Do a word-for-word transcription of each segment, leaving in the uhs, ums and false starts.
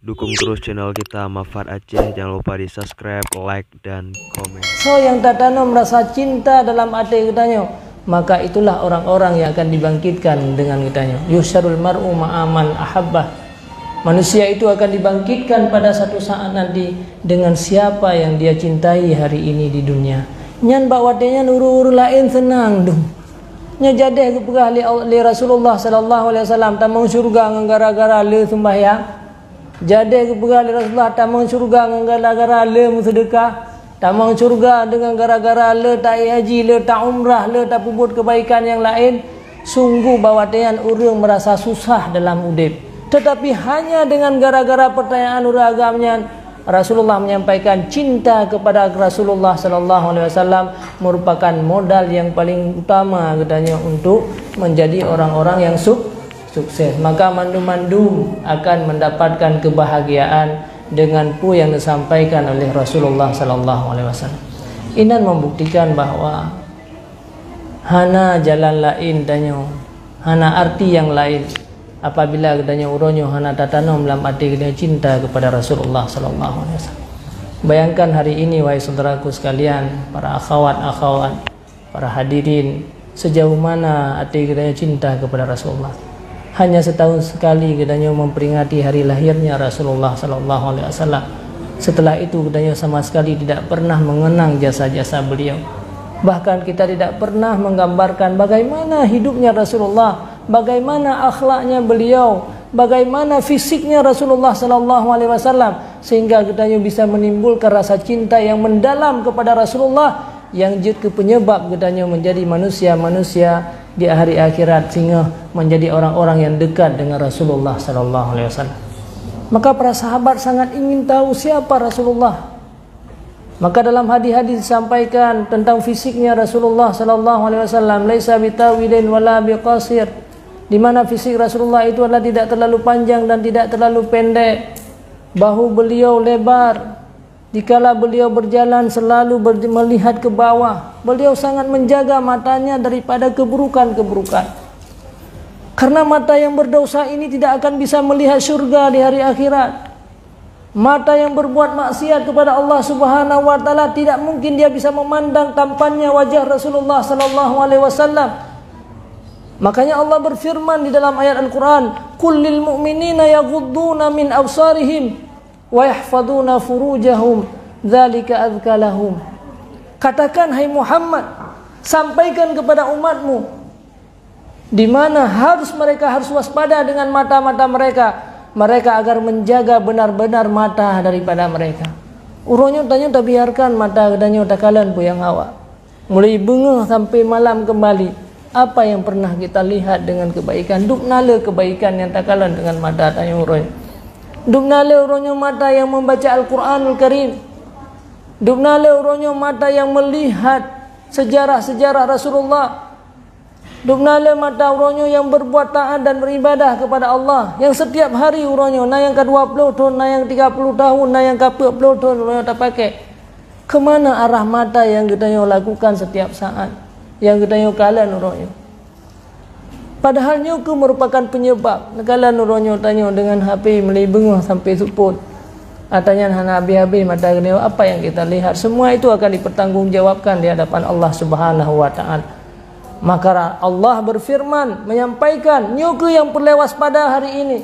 Dukung terus channel kita, Mafat Aceh. Jangan lupa di subscribe, like, dan komen. Soe nyang tatanom rasa cinta dalam até geutanyoe, maka itulah orang-orang yang akan dibangkitkan dengan geutanyoe. Yuhsyarul mar'u ma'a man ahabbah. Manusia itu akan dibangkitkan pada satu saat nanti dengan siapa yang dia cintai hari ini di dunia. Nyan bak watée nyan ureuëng-ureuëng laén seunang dum. Nyoe jadeh geupeugah lé, lé Rasulullah sallallahu alaihi wasallam, tamong syeuruga ngon gara-gara le seumbahyang. Jadeh geupeugah lé Rasulullah, tamong syeuruga ngon gara-gara le meuseudeukah, tamong syeuruga deungon gara-gara le taék haji, le taumrah, le tapeubuet keubaikan nyang laén. Sungguh bak watée nyan ureuëng meurasa susah dalam udeb. Teutapi hanya deungon gara-gara peurtanyaan ureuëng agam nyan, Rasulullah menyampaikan cinta kepada Rasulullah sallallahu alaihi wasallam merupakan modal yang paling utama geutanyoe untuk menjadi orang-orang yang suk-, sukses. Maka mandum-mandum akan mendapatkan kebahagiaan dengan peue yang disampaikan oleh Rasulullah sallallahu alaihi wasallam. Inan membuktikan bahwa hana jalan laén tanyoe, hana arti nyang laén apabila geutanyoe uroe nyoe hana tatanom lam até geutanyoe cinta kepada Rasulullah sallallahu alaihi wasallam. Bayangkan hari ini, wahai saudaraku sekalian, para akhwat-akhwat, para hadirin, sejauh mana até geutanyoe cinta kepada Rasulullah. Hanya setahun sekali geutanyoe memperingati hari lahirnya Rasulullah sallallahu alaihi wasallam. Setelah itu geutanyoe sama sekali tidak pernah mengenang jasa-jasa beliau. Bahkan kita tidak pernah menggambarkan bagaimana hidupnya Rasulullah, bagaimana akhlaknya beliau, bagaimana fisiknya Rasulullah sallallahu alaihi wasallam, sehingga geutanyoe bisa menimbulkan rasa cinta yang mendalam kepada Rasulullah, yang jeuet keu penyebab geutanyoe menjadi manusia-manusia di hari akhirat, singoh menjadi orang-orang yang dekat dengan Rasulullah sallallahu alaihi wasallam. Maka para sahabat sangat ingin tahu siapa Rasulullah. Maka dalam hadis-hadis disampaikan tentang fisiknya Rasulullah sallallahu alaihi wasallam, "Laisa bitawilin wala biqasir." Di mana fisik Rasulullah itu adalah tidak terlalu panjang dan tidak terlalu pendek. Bahu beliau lebar. Dikala beliau berjalan selalu ber-, melihat ke bawah. Beliau sangat menjaga matanya daripada keburukan-keburukan. Karena mata yang berdosa ini tidak akan bisa melihat syurga di hari akhirat. Mata yang berbuat maksiat kepada Allah Subhanahu wa Taala tidak mungkin dia bisa memandang tampannya wajah Rasulullah sallallahu alaihi wasallam. Makanya Allah berfirman di dalam ayat Al-Quran, "Qul lil mu'minina yaghuddu min absarihim wa yahfadhu furujahum, dzalika azka lahum." Katakan, hai Muhammad, sampaikan kepada umatmu, di mana harus mereka harus waspada dengan mata-mata mereka, mereka agar menjaga benar-benar mata daripada mereka. Uroe nyoe tanyoe tabiarkan mata geutanyoe takalon peue nyang hawa. Mulai beungoh sampai malam kembali, apa yang pernah kita lihat dengan kebaikan? Dubna le kebaikan nyang takalon dengan mata tanyoe uroe nyoe. Dubna le uroe nyoe mata yang membaca Al-Quranul Karim. Dubna le uroe nyoe mata yang melihat sejarah-sejarah Rasulullah. Dubna le mata uroe nyoe nyang berbuat taat dan beribadah kepada Allah, nyang setiap hari uroe nyoe, na nyang ka dua puluh thon, na nyang tiga puluh tahun, na nyang ka peuet puluh thon uroe nyoe tapakai. Keumana arah mata nyang geutanyoe lakukan setiap saat, nyang geutanyoe kalon uroe nyoe? Padahal nyoe keuh merupakan penyebab neukalon uroe nyoe tanyoe dengan H P mulai beungoh sampai seupôt. Ata nyan hana habéh-habéh mata geutanyoe, apa yang kita lihat, semua itu akan dipertanggungjawabkan di hadapan Allah Subhanahu wa Ta'ala. Maka Allah berfirman, menyampaikan, nyoe keuh nyang peureulée waspada hari ini.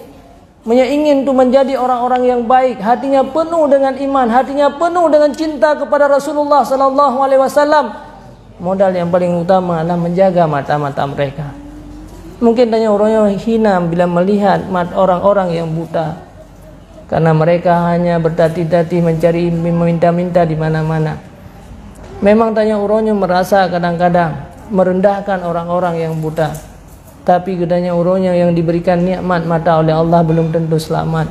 Meunyoe ingin tu menjadi orang-orang yang baik, hatinya penuh dengan iman, hatinya penuh dengan cinta kepada Rasulullah sallallahu alaihi wasallam, modal yang paling utama adalah menjaga mata-mata mereka. Mungkin tanyoe uroe nyoe hina bila melihat mat orang-orang yang buta, karena mereka hanya bertatih-tatih mencari, meminta-minta di mana-mana. Memang tanyoe uroe nyoe merasa kadang-kadang merendahkan orang-orang yang buta. Tapi geutanyoe uroe nyoe nyang diberikan nikmat mata oleh Allah belum tentu selamat.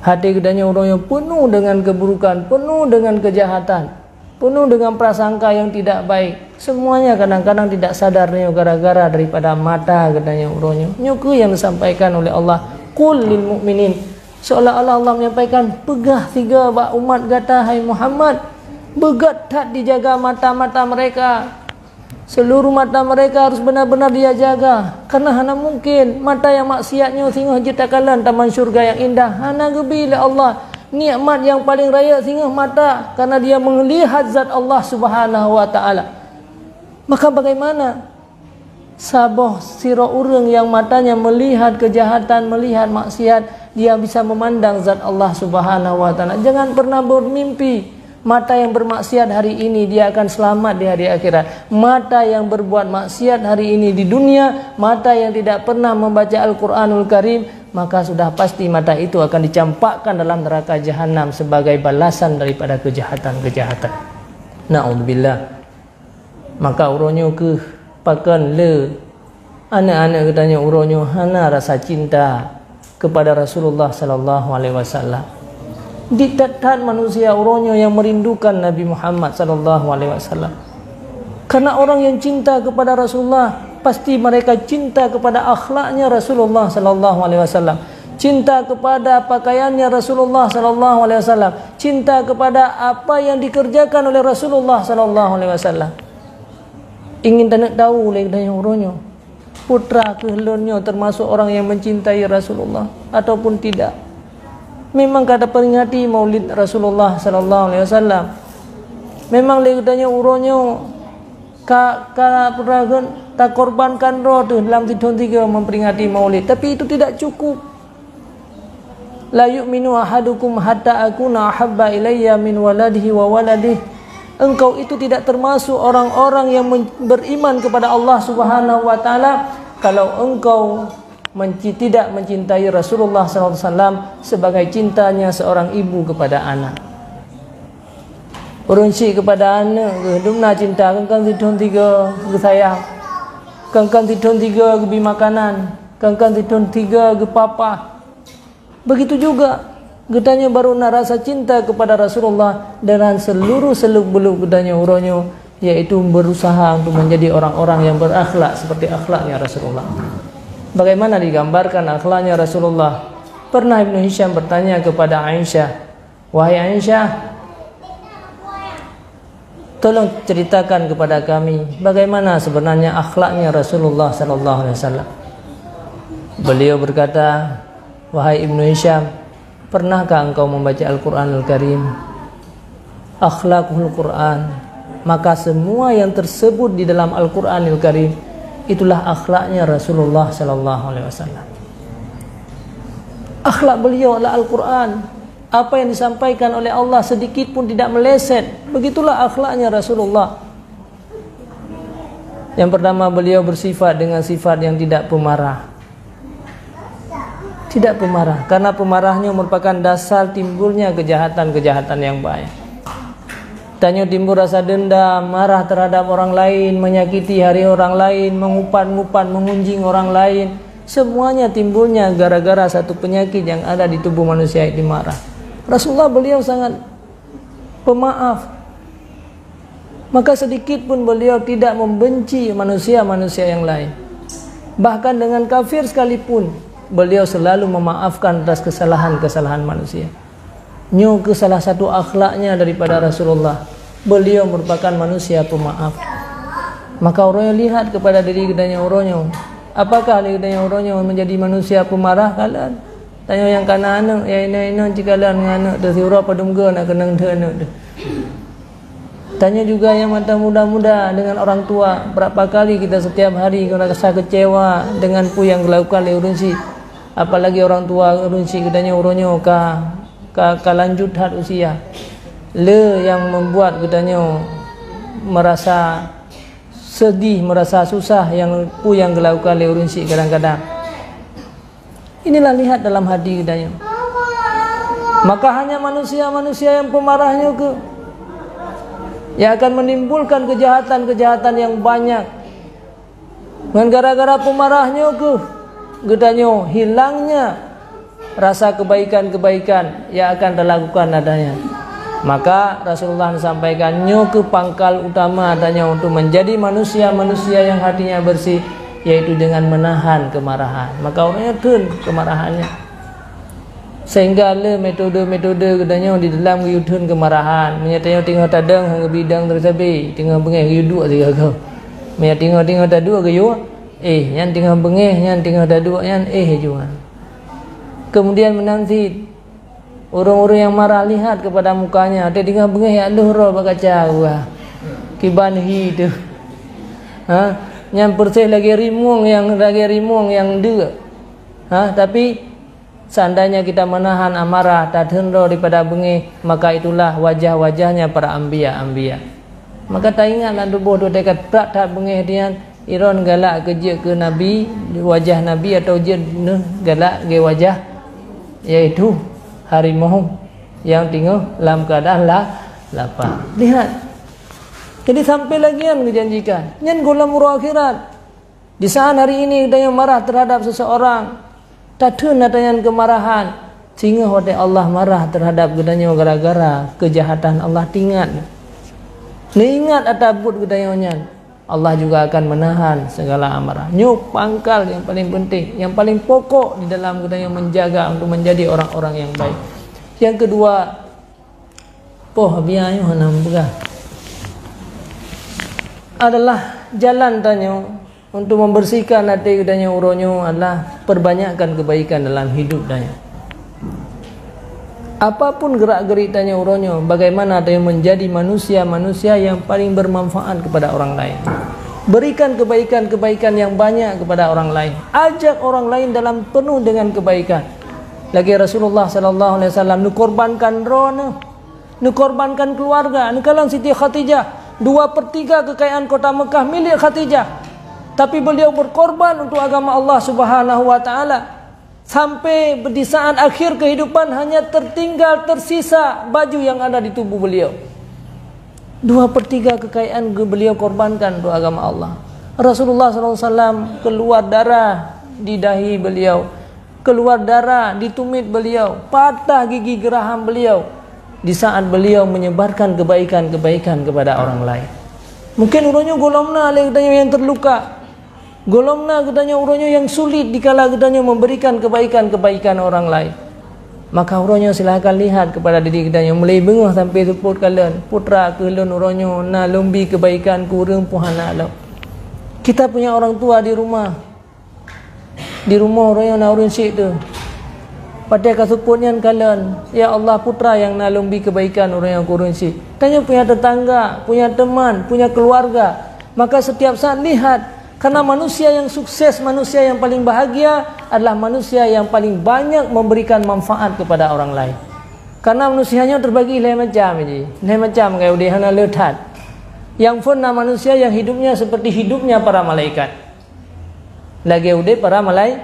Hati geutanyoe uroe nyoe penuh dengan keburukan, penuh dengan kejahatan, penuh dengan prasangka yang tidak baik. Semuanya kadang-kadang tidak sadar nyoe gara-gara daripada mata geutanyoe uroe nyoe. Nyoe keuh nyang disampaikan oleh Allah, "Qul lil mu'minin." Seolah-olah Allah menyampaikan, "Peugah sigoe bak umat gata, hai Muhammad, beugét that dijaga mata-mata mereka." Seluruh mata mereka harus benar-benar dia jaga, karena hana mungkin mata yang maksiat nyoe singoh jeuet takalon taman syurga yang indah. Hana geubi lé Allah nikmat yang paling rayeuk singoh mata, karena dia melihat zat Allah Subhanahu wa Ta'ala. Maka bagaimana saboh sidroe ureuëng yang matanya melihat kejahatan, melihat maksiat, dia bisa memandang zat Allah Subhanahu wa Ta'ala? Jangan pernah bermimpi mata yang bermaksiat hari ini dia akan selamat di hari akhirat. Mata yang berbuat maksiat hari ini di dunia, mata yang tidak pernah membaca Al-Quranul Karim, maka sudah pasti mata itu akan dicampakkan dalam neraka jahanam sebagai balasan daripada kejahatan-kejahatan. Naudzubillah. Maka uroe nyoe keuh pakon le aneuëk-aneuëk geutanyoe uroe nyoe hana rasa cinta kepada Rasulullah sallallahu alaihi wasallam. Di that-that manusia uroe nyoe yang merindukan Nabi Muhammad sallallahu alaihi wasallam. Karena orang yang cinta kepada Rasulullah, pasti mereka cinta kepada akhlaknya Rasulullah sallallahu alaihi wasallam, cinta kepada pakaiannya Rasulullah sallallahu alaihi wasallam, cinta kepada apa yang dikerjakan oleh Rasulullah sallallahu alaihi wasallam. Ingin taneuk tahu lé geutanyoe uroe nyoe, putra keuh lôn nyoe termasuk orang yang mencintai Rasulullah ataupun tidak? Memang ka taperingati Maulid Rasulullah sallallahu alaihi wasallam. Memang lé geutanyoe uroe nyoe ka, ka peue kheun, takorbankan droe teuh dalam sithon tiga memperingati Maulid, tapi itu tidak cukup. "La yu'minu ahadukum hatta akuna ahabba ilayya min waladihi wa waladihi." Engkau itu tidak termasuk orang-orang yang men-, beriman kepada Allah Subhanahu wa Ta'ala kalau engkau menci-, tidak mencintai Rasulullah sallallahu alaihi wasallam sebagai cintanya seorang ibu kepada anak. Ureuëng syiek kepada aneuëk geuh dumna cinta, kan-kan sithon tiga geusayang, kan-kan sithon tiga geubi makanan, kan-kan sithon tiga geupapah. Begitu juga geutanyoe baru na rasa cinta kepada Rasulullah dengan seluruh seluk-beluk geutanyoe uroe nyoe, yaitu berusaha untuk menjadi orang-orang yang berakhlak seperti akhlaknya Rasulullah. Bagaimana digambarkan akhlaknya Rasulullah? Pernah Ibnu Hisham bertanya kepada Aisyah, "Wahai Aisyah, tolong ceritakan kepada kami bagaimana sebenarnya akhlaknya Rasulullah sallallahu alaihi wasallam." Beliau berkata, "Wahai Ibnu Hisham, pernahkah engkau membaca Al-Quranul Karim? Akhlakuhul Quran." Maka semua yang tersebut di dalam Al-Quranul Karim itulah akhlaknya Rasulullah sallallahu alaihi wasallam. Akhlak beliau adalah Al-Quran. Apa yang disampaikan oleh Allah sedikit pun tidak meleset. Begitulah akhlaknya Rasulullah. Yang pertama, beliau bersifat dengan sifat yang tidak pemarah. Tidak pemarah, karena pemarahnya merupakan dasar timbulnya kejahatan-kejahatan yang banyak. Tanyoe timbul rasa dendam, marah terhadap orang lain, menyakiti hari orang lain, mengupat-ngupat, mengunjing orang lain. Semuanya timbulnya gara-gara satu penyakit yang ada di tubuh manusia, yaitu marah. Rasulullah beliau sangat pemaaf. Maka sedikit pun beliau tidak membenci manusia-manusia yang lain. Bahkan dengan kafir sekalipun, beliau selalu memaafkan atas kesalahan-kesalahan manusia. Nyoe keuh salah satu akhlaknya daripada Rasulullah. Beliau merupakan manusia pemaaf. Maka uroe nyoe lihat kepada diri geutanyoe uroe nyoe. Apakah diri geutanyoe uroe nyoe menjadi manusia pemarah? Kalon. Tanyoe nyang kana aneuëk, nyang inong-inong cit kalon ngon aneuëk teuh, siuroe padum goe na keunong teuh aneuëk teuh. Tanyoe juga nyang mantong muda-muda dengan orang tua, berapa kali kita setiap hari rasa kecewa dengan peue nyang geulakukan lé ureuëng syiek. Apalagi orang tua ureuëng syiek geutanyoe uroe nyoe ka, ka, ka lanjut that usia. Le nyang membuat geutanyoe merasa sedih, merasa susah nyang peue nyang geulakukan lé ureuëng syiek kadang-kadang. Inilah lihat dalam hati geutanyoe. Maka hanya manusia-manusia nyang pemarah nyoe keuh, yang akan menimbulkan kejahatan-kejahatan yang banyak. Ngon gara-gara pemarah nyoe keuh, geutanyoe hilangnya rasa kebaikan-kebaikan yang akan talakukan adanya. Maka Rasulullah sampaikan, nyoe keuh pangkal utama tanyoe untuk menjadi manusia-manusia yang hatinya bersih, yaitu dengan menahan kemarahan. Maka ureuëng nyoe theun kemarahannya. Sehingga le metode-metode geutanyoe di dalam geuyue theun kemarahan. Meunyoe tanyoe teungoh tadong, han geubri dong sabe-sabe, teungoh beungéh geuyue duek sigoe-goe. Meunyo teungoh-teungoh taduek geuyue éh, nyan teungoh beungéh, nyan teungoh taduek nyan éh jua. Kemudian meunan cit, ureuëng-ureuëng nyang marah lihat keupada mukanya, watée teungoh beungéh jak lheueh droe bak kaca geuh. Kiban hi teuh. Ha? Nyan peureséh lagée rimueng nyang, lagée rimueng nyang deuk. Ha? Tapi seandainya kita menahan amarah, tateun droe daripada beungéh, maka itulah wajah-wajahnya para anbiya-anbiya. Maka taingat lam tuboh droe teuka prak that beungéh nyan, droe galak keu jeuet keu nabi, wajah nabi, atau jeuet neuh galak lagée wajah, yaitu harimau nyang teungoh lam keuadaan la-, lapa. Lihat. Jadi sampai lagi nyan geujanjikan. Nyan gohlom uroe akhirat. Di saat hari ini geutanyoe marah terhadap seseorang, tateun ata nyan keumarahan, singoh watée Allah marah terhadap geutanyoe gara-gara keujahatan Allah, teuingat. Neuingat ata buet geutanyoe nyan, Allah juga akan menahan segala amarah. Nyoe pangkal nyang paling penting, nyang paling pokok di dalam geutanyoe menjaga untuk menjadi orang-orang yang baik. Yang kedua, poh biaya nyoe hana meupeugah, adalah jalan tanyoe untuk membersihkan até geutanyoe uroe nyoe adalah perbanyakkan kebaikan dalam hidup tanyoe. Apapun gerak-gerik tanyoe uroe nyoe, bagaimana tanyoe menjadi manusia-manusia yang paling bermanfaat kepada orang lain. Berikan kebaikan-kebaikan yang banyak kepada orang lain. Ajak orang lain dalam penuh dengan kebaikan. Lagée Rasulullah sallallahu alaihi wasallam neukorbankan droeneuh, neukorbankan keluarga, neukalon Siti Khadijah, dua per tiga kekayaan kota Mekah milik Khadijah. Tapi beliau berkorban untuk agama Allah Subhanahu wa Ta'ala. Sampai di saat akhir kehidupan hanya tertinggal, tersisa baju yang ada di tubuh beliau. Dua per tiga kekayaan ge-, beliau korbankan untuk agama Allah. Rasulullah sallallahu alaihi wasallam keluar darah di dahi beliau, keluar darah di tumit beliau, patah gigi geraham beliau di saat beliau menyebarkan kebaikan-kebaikan kepada orang lain. Mungkin uroe nyoe gohlom na lé geutanyoe nyang terluka. Gohlom na geutanyoe uroe nyoe nyang sulit dikala geutanyoe memberikan kebaikan-kebaikan orang lain. Maka uroe nyoe silahkan lihat kepada diri geutanyoe, mulai beungoh sampai seupôt kalon, peue treuk keu lôn uroe nyoe na lôn bi kebaikan keu ureuëng peue hana lom. Kita punya orang tua di rumah. Di rumoh uroe nyoe na ureuëng syik teuh. Watée ka seupôt nyan kalon, "Ya Allah, peue treuk nyang na lôn bi kebaikan uroe nyoe keu ureuëng syik." Tanyoe punya tetangga, punya teman, punya keluarga. Maka setiap saat lihat, karena manusia yang sukses, manusia yang paling bahagia adalah manusia yang paling banyak memberikan manfaat kepada orang lain. Karena manusia nyoe terbagi lhée macam ji. Lhée macam gaya udeb hana le that. Nyang phon na manusia yang hidupnya seperti hidupnya para malaikat. Lagée udeb para malai-,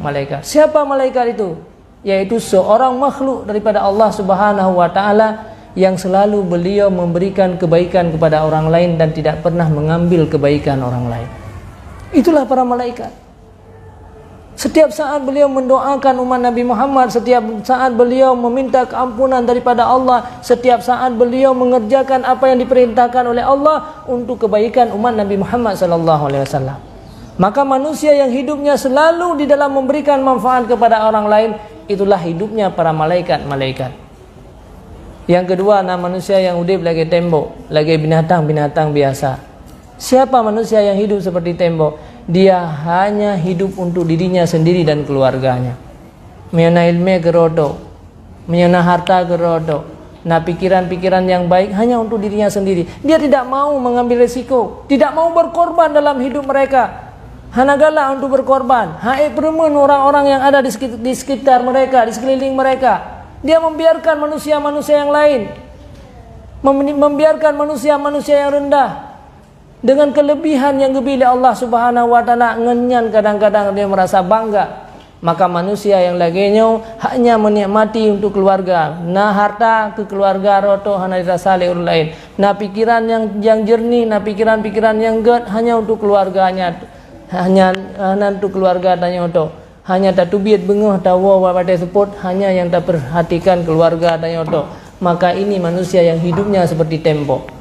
malaikat. Siapa malaikat itu? Yaitu seorang makhluk daripada Allah Subhanahu wa Ta'ala yang selalu beliau memberikan kebaikan kepada orang lain dan tidak pernah mengambil kebaikan orang lain. Itulah para malaikat. Setiap saat beliau mendoakan umat Nabi Muhammad, setiap saat beliau meminta keampunan daripada Allah, setiap saat beliau mengerjakan apa yang diperintahkan oleh Allah untuk kebaikan umat Nabi Muhammad sallallahu alaihi wasallam. Maka manusia yang hidupnya selalu di dalam memberikan manfaat kepada orang lain, itulah hidupnya para malaikat-malaikat. Yang kedua, na manusia yang udeb lagée tembok, lagée binatang-binatang biasa. Siapa manusia yang hidup seperti tembok? Dia hanya hidup untuk dirinya sendiri dan keluarganya. Meunyoe na iéleumé keu droe tok, meunyoe na harta keu droe tok, na pikiran-pikiran yang baik hanya untuk dirinya sendiri. Dia tidak mau mengambil risiko, tidak mau berkorban dalam hidup mereka. Hana galak untuk berkorban, hana peurumeuen orang-orang yang ada di sekit-, di sekitar mereka, di sekeliling mereka. Dia membiarkan manusia-manusia yang lain, mem-, membiarkan manusia-manusia yang rendah dengan kelebihan yang geubri lé Allah Subhanahu wa Ta'ala, ngon nyan kadang-kadang dia merasa bangga. Maka manusia yang lagée nyoe hanya menikmati untuk keluarga. Na harta keu keluarga droe tok hana dirasa lé ureuëng laén. Na pikiran yang, yang jernih, na pikiran-pikiran yang gét hanya untuk keluarganya, hanya, hanya untuk keluarga tanyoe tok. Hanya tateubiet beungoh tawoe bak watée seupôt, hanya nyang tapeurhatikan keuluwarga tanyoe tok. Maka ini manusia yang hidupnya seperti tembok.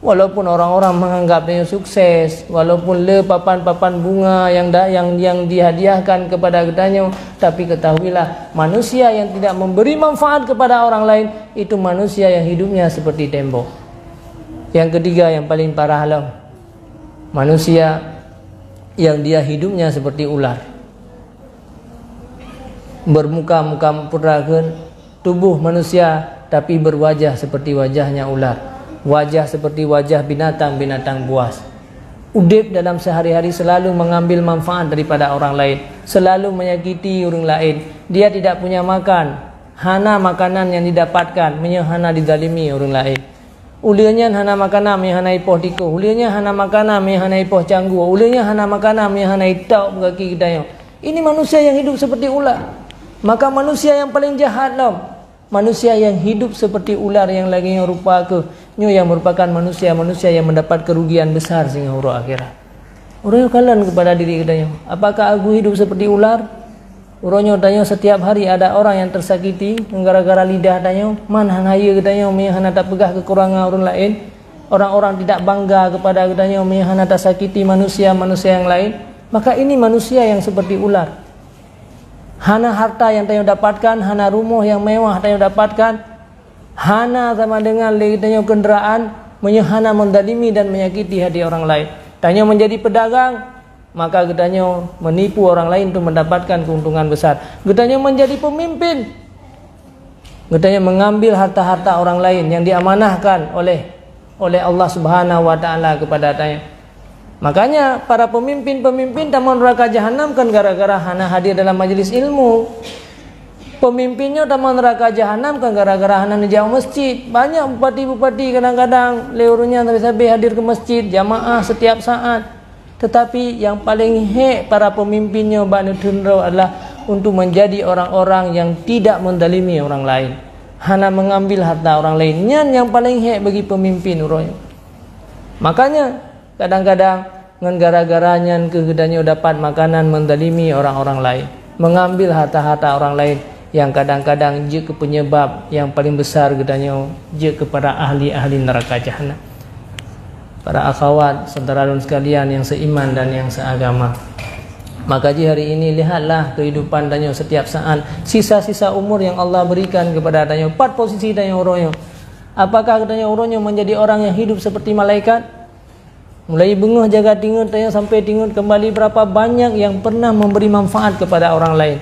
Walaupun orang-orang menganggap tanyoe sukses, walaupun le papan-papan bunga yang da-, yang, yang dihadiahkan kepada geutanyoe, tapi ketahuilah, manusia yang tidak memberi manfaat kepada orang lain, itu manusia yang hidupnya seperti tembok. Yang ketiga, yang paling parah lom, Manusia yang dia hidupnya seperti ular. Bermuka-muka putra kheun tubuh manusia, tapi berwajah seperti wajahnya ular. Wajah seperti wajah binatang-binatang buas. Udeb dalam sehari-hari selalu mengambil manfaat daripada orang lain, selalu menyakiti orang lain. Dia tidak punya makan, hana makanan yang didapatkan meunyoe hana dizalimi orang lain. Uleue nyan hana makanan meunyoe hana ipoh tikoh. Uleue nyan hana makanan meunyoe hana ipoh canggu. Uleue nyan hana makanan meunyoe hana itôk bak gaki geutanyoe. Ini manusia yang hidup seperti ular. Maka manusia yang paling jahat lom, manusia yang hidup seperti ular yang lagée nyoe rupa keuh. Nyoe yang merupakan manusia-manusia yang mendapat kerugian besar singoh uroe akhirat. Uroe nyoe kalon kepada diri geutanyoe, apakah aku hidup seperti ular? Uroe nyoe tanyoe setiap hari ada orang yang tersakiti gara-gara lidah tanyoe, man han hayeue geutanyoe meunyoe hana tapeugah kekurangan ureuëng laén. Orang-orang tidak bangga kepada geutanyoe meunyoe hana tasakiti manusia-manusia yang lain. Maka ini manusia yang seperti ular. Hana harta yang tanyoe dapatkan, hana rumoh yang mewah tanyoe dapatkan, hana sama dengan lé geutanyoe kenderaan, meunyoe hana mendalimi dan menyakiti hati orang lain. Tanyoe menjadi pedagang, maka geutanyoe menipu orang lain untuk mendapatkan keuntungan besar. Geutanyoe menjadi pemimpin, geutanyoe mengambil harta-harta orang lain yang diamanahkan oleh, oleh Allah Subhanahu wa Taala kepada tanyoe. Makanya para pemimpin-pemimpin tamong neraka jahanam kan gara-gara hana hadir dalam majelis ilmu. Pemimpin nyoe tamong neraka jahanam kan gara-gara hana neujak u masjid. Banyak bupati-bupati kadang-kadang lé ureuëng nyan sabe-sabe hadir ke masjid jamaah setiap saat. Tetapi yang paling hék para pemimpin nyoe bak neuteun droe adalah untuk menjadi orang-orang yang tidak mendalimi orang lain, hana mengambil harta orang lain. Nyan yang paling hék bagi pemimpin uroe nyoe. Makanya kadang-kadang ngon gara-gara nyan keuh geutanyoe dapat makanan mendalimi orang-orang lain, mengambil harta-harta orang lain, yang kadang-kadang jeuet keu penyebab yang paling besar geutanyoe jeuet keupada ahli-ahli neraka jahanam. Para akhwat, saudara lôn sekalian yang seiman dan yang seagama, maka jih hari ini lihatlah kehidupan tanyoe setiap saat, sisa-sisa umur yang Allah berikan kepada tanyoe, pat posisi tanyoe uroe nyoe. Apakah geutanyoe uroe nyoe menjadi orang yang hidup seperti malaikat? Mulai beungoh jaga tingeut tanyoe sampai tingeut kembali, berapa banyak yang pernah memberi manfaat kepada orang lain.